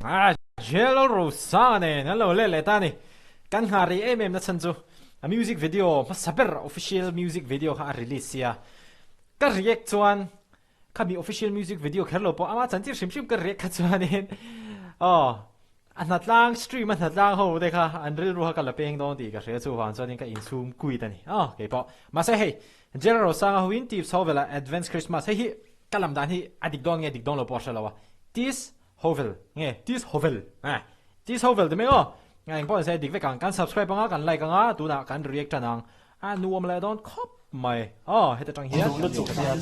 Ah, Jello Rosa nen an lo let leh ta a ni. Kan nghah rei em em na chhan chu a music video hmasa ber official music video kha a release sia. Ka react chuan khami official music video kher lo pawh ama chanchin hrim hrim ka react kha chuanin aw a hnatlang stream a hnatlang ho te kha an rilru kha ka la peng dawn tih ka hria chuvang chuanin ka insum kuit a ni. Aw keipawh. Mahse hei Jello Rosanga hoin Tips Hovel a Advance Christmas hei hi Ka lam dan hi a dik dawn nge dik dawn lo pawh a hre lo a, Tis Hovel nge Tis Hovel eh Tis Hovel ti mai aw, nga eng pawh nise dik vek ang, kan subscribe anga kan like anga tunah kan react tan ang a nuam leh dawn khawp mai aw heta tang hian kan react tan ang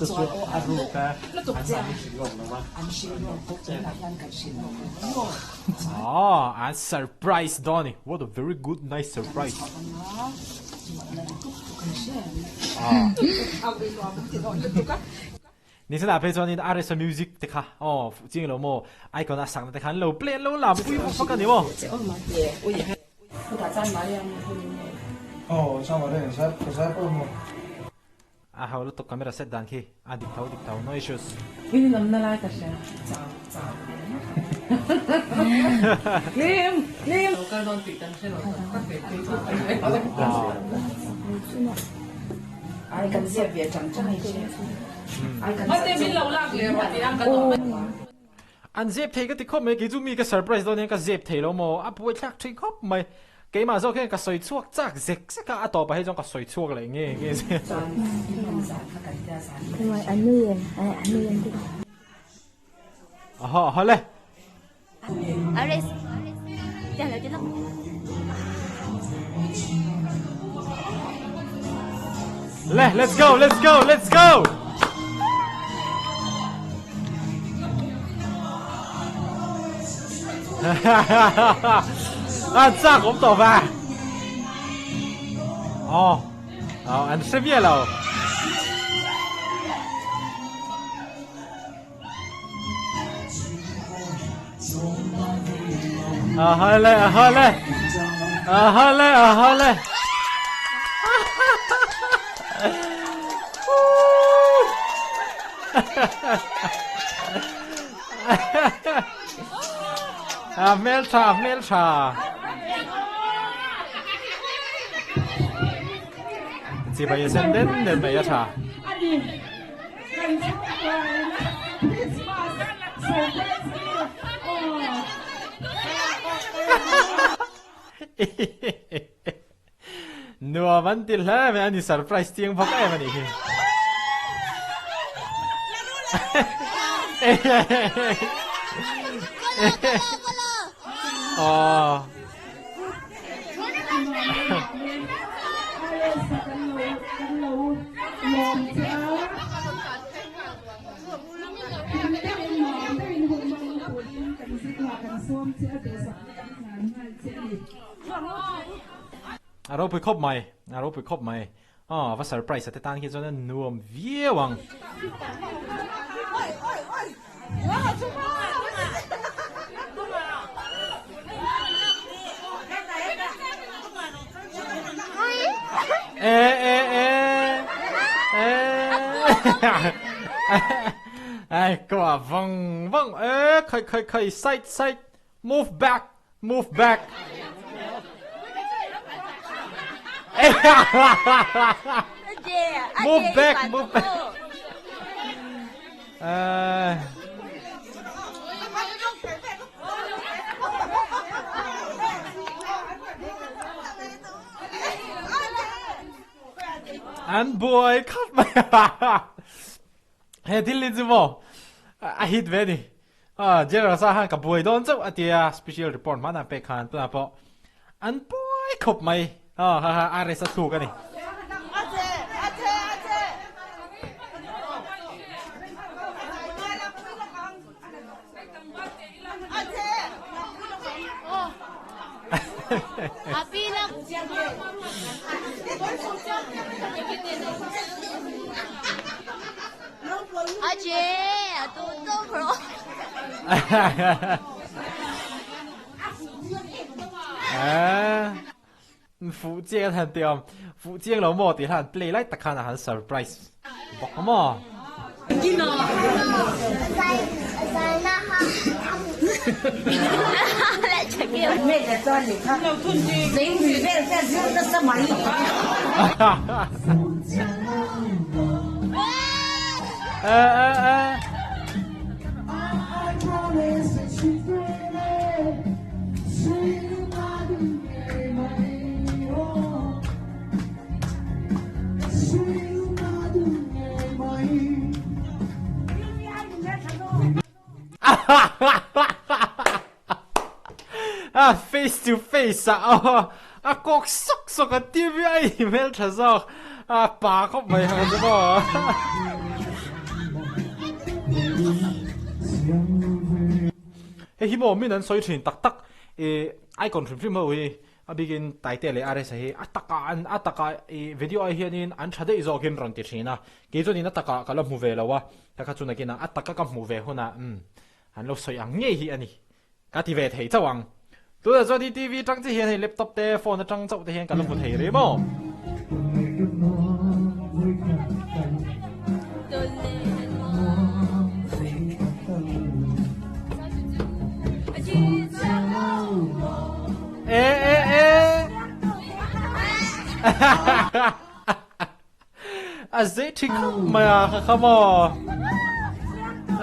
aw an surprise dawn a ni what a very good nice surprise. Nichina phei chuanin RSA music te kha aw fuh chiang lo maw icon a sakna te kha an lo play an lo lam pui fak fak a ni maw. A ho lutuk camera set dan khi a dik tho dik tho no issues. An zep thei ka ti khawp mai, kei chu mi ka surprise dawn hian ka zep thei lo maw, a buai thlak thin khawp mai. Keimah zawk hian ka sawi chhuak chak zek zek a, a tawpah hi chuan ka sawi chhuak leh nge nge zel. Aha aha le. Le let's go let's go let's go. An chak awm tawh va. Aw aw an hre miah lo. A ha le a ha le a ha le a ha le A hmeltha a hmeltha Chibai sen den den mai a tha. Nuam an ti hle mai a ni surprise chiang bawk em a nih hi. Aww. A ropui khawp mai, a ropui khawp mai. Aw va surprise a te tan khi chuan a nuam viau ang. E e e e Ai ko vâng vâng e khơi khơi khơi side side move back Move back. Move back, move back. An buai khap mai. He thil hi chu maw a hit ve ni. Ah, General sa khan ka buai dawn chauh a tia special report hmanah pek khan tunah pawh an buai khawp mai. Ah, ha ha, RS a thluk a ni. Fuh chiang an han ti awm. Fuh chiang lo maw tih hlan play lai tak khan a han surprise bawk maw. A face to face ah aw a kawk sawk sawk a TV a i hmel tha zawk a pa khawp mai ang chu maw. Hei hi maw min an sawi thin tak tak i icon hrim hrim ho hi A bikin Taite leh Aresa hi a takah an a takah i video ai hianin an tha daih zawkin rawn ti thin a, kei chuanin a takah ka la hmu ve lo a, ka kha chu nakinah a taka ka hmuh ve hunah umm an lo sawi ang ngei hi a ni, ka ti ve thei chauh ang. Tunah chuan i TV atang che hian hei laptop te phone atang chauh te hian ka la hmu thei rih maw? E e e A zei thi khawp mai a kha kha maw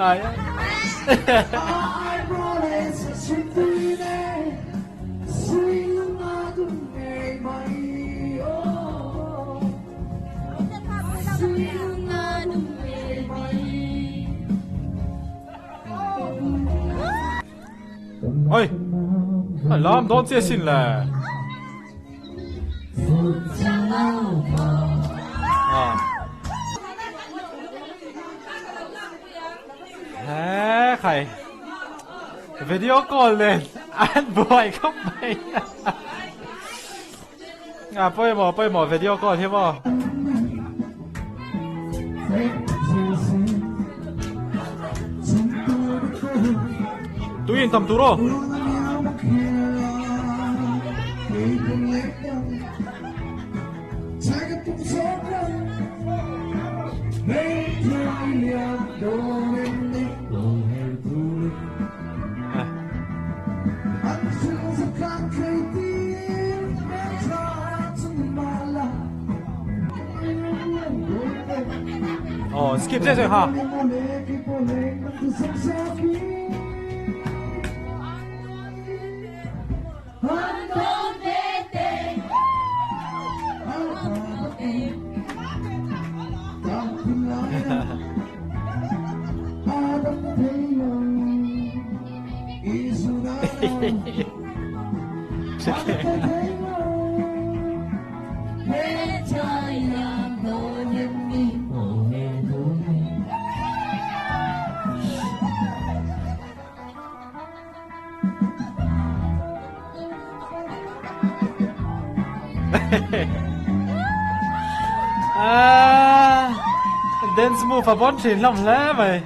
Ai Oi! A lam dawn che sin le. Ah. He khai. Video call nen an buai khawp mai. A pawimawh pawimawh video call hi maw. Tui in tam tur aw. Oh, skip zeh zeh ha. Ah, dance move a bon thin hlawm hle mai.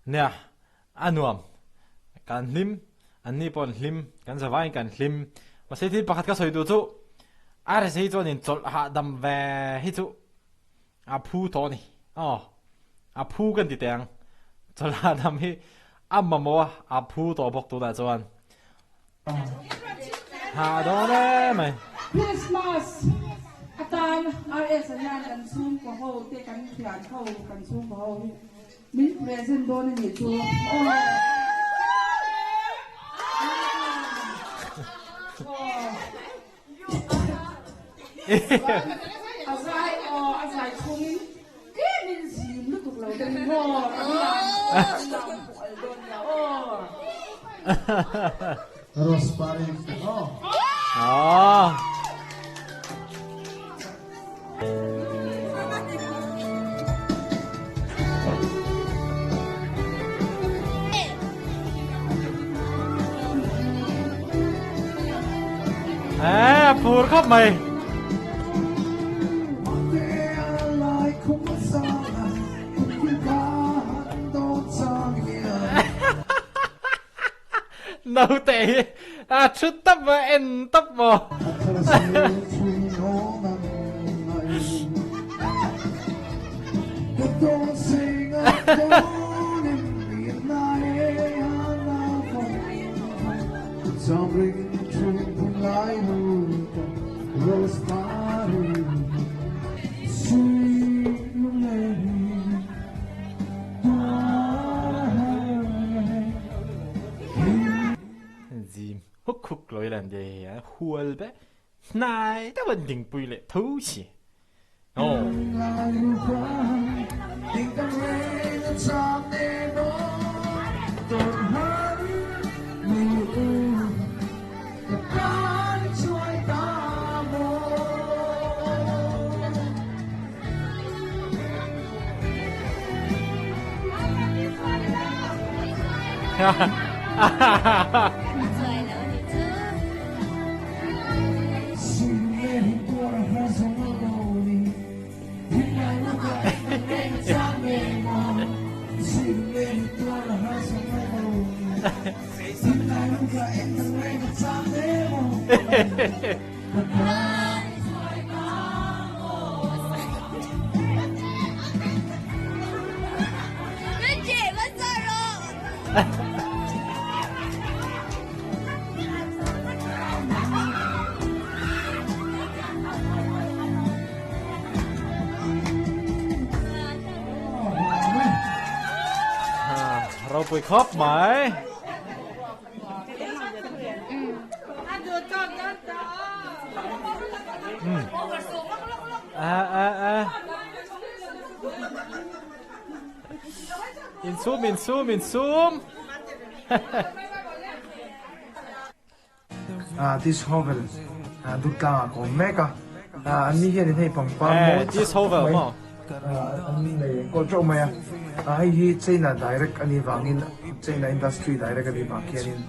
Nia, a nuam. Kan hlim, an ni pawh an hlim, kan zavaiin kan hlim. Mahse thil pakhat ka sawi duh chu, RSA hi chuanin chawlh hahdam ve hi chu a phu tawh a ni. Aw, a phu kan ti teh ang. Chawlh hahdam hi a mamawh a, a phu tawh bawk tunah chuan. Ha dawn e mai. Christmas atan RS a hian kan chhungkaw ho te kan thian ho kan chhungkaw ho hi min present dawn a nih chu aw. A zai aw a zai chhungin tlem in zim lutuk lo te ni maw kan lam pawh al dawn nia aw. Rosparin aw. Aww. A phur khawp mai. Naute hi a thu tap a en tap maw. Zim huk huk loi lan de hual be hnai deuh an dingpui leh tho si. Oh. Ropui khawp mai. À à à. Insum insum insum. Ah this hovel ah Durtlang ah ka awm mek a ah an ni hian in hei pangpar mawi This hovel maw ah an nei enkawl teuh mai a ah hei hi China direct a nih vangin China industry direct a nih vang khianin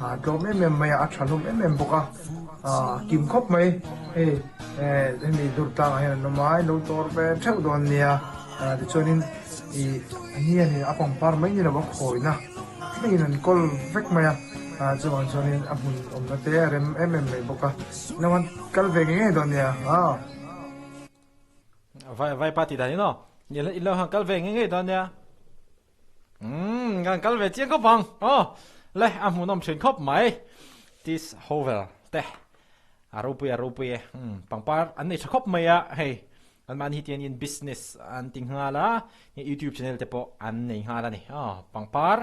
ah tlawm em em mai a a tha hlawm em em bawk a ah kim khawp mai hei eh hemi Durtlang ah hian an awm a in lo tawr ve theuh dawn nia ah tichuanin ih an ni hian a pangpar mai ni lo a khawina thlengin an kawl vek mai a ah chuvang chuanin a hmun awmna te a rem em em mai bawk a naupang kal ve ngei ngei dawn nia ah. Vai vai pa tih dan in aw in lo han kal ve ngei ngei dawn nia umm kan kal ve chiang khawp ang aw le a hmuhnawm thin khawp mai this hovel te a ropui a ropui e umm pangpar an nei tha khawp mai a hei An mahni hi tiangin business an ti nghal a, YouTube channel te pawh an nei nghal a ni. Aw, pangpar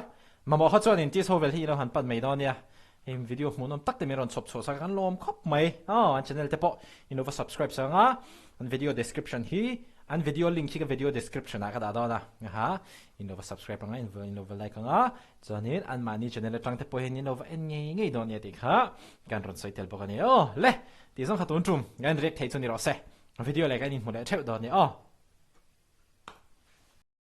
mamawh kha chuanin Tis Hovel hi i lo han pan mai dawn nia. Hei video hmuhnawm tak te min rawn chhawp chhuah sak a, kan lawm khawp mai. Aw, an channel te pawh in lo va subscribe sak ang a, an video description hi, an video link hi ka video description ah ka dah dawn a. Aha, in lo va subscribe ang a, in lo va like ang a, chuanin an mahni channel atang te pawh hian in lo va en ngei ngei dawn nia tih kha kan rawn sawi tel bawk a ni. Aw, le, tih zawng kha tun tum, kan react theih chu ni rawh se. Video leh kan inhmu leh theuh dawn nia aw.